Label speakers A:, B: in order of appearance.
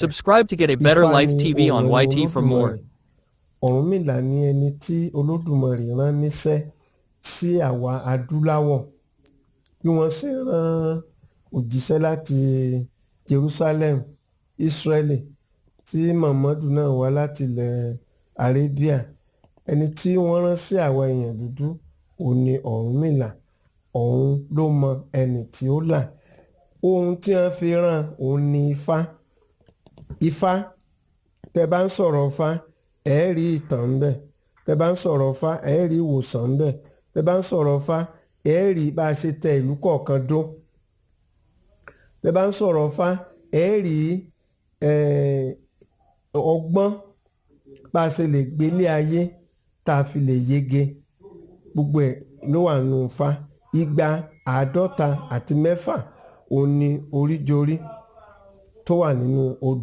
A: Subscribe to get a better
B: Ifá
A: Life
B: ni
A: TV on
B: ohun ẹnu
A: YT for more.
B: Olódùmarè. Ọ̀rúnmìlà ni ẹni tí Olódùmarè rán níṣẹ́ sí àwa adúláwọ̀. Bí wọ́n ṣe rán òjíṣẹ́ láti Jerusalem, Israeli, tí Muhammadu náà wá láti ilẹ̀ Arabia, ẹni tí wọ́n rán sí àwa èèyàn dúdú òun ni Ọ̀rúnmìlà. Òun ló mọ ẹni tí ó là. Ohun tí wọ́n fi rán òun ni Ifá. Ifá, tẹ́ bá ń sọ̀rọ̀ Ifá, ẹ rí ìtàn ńbẹ̀. Tẹ́ bá ń sọ̀rọ̀ Ifá, ẹ rí ìwòsàn ńbẹ̀. Tẹ́ bá ń sọ̀rọ̀ Ifá, ẹ rí bá a ṣe tẹ ìlú kọ̀ọ̀kan dó. Tẹ́ bá ń sọ̀rọ̀ Ifá, ẹ rí ọgbọ́n bá a ṣe lè gbélé ayé tá a fi lè yege. Gbogbo ẹ̀ ló wà nínú Ifá. 256 òun ni oríjorí tó wà nínú odù.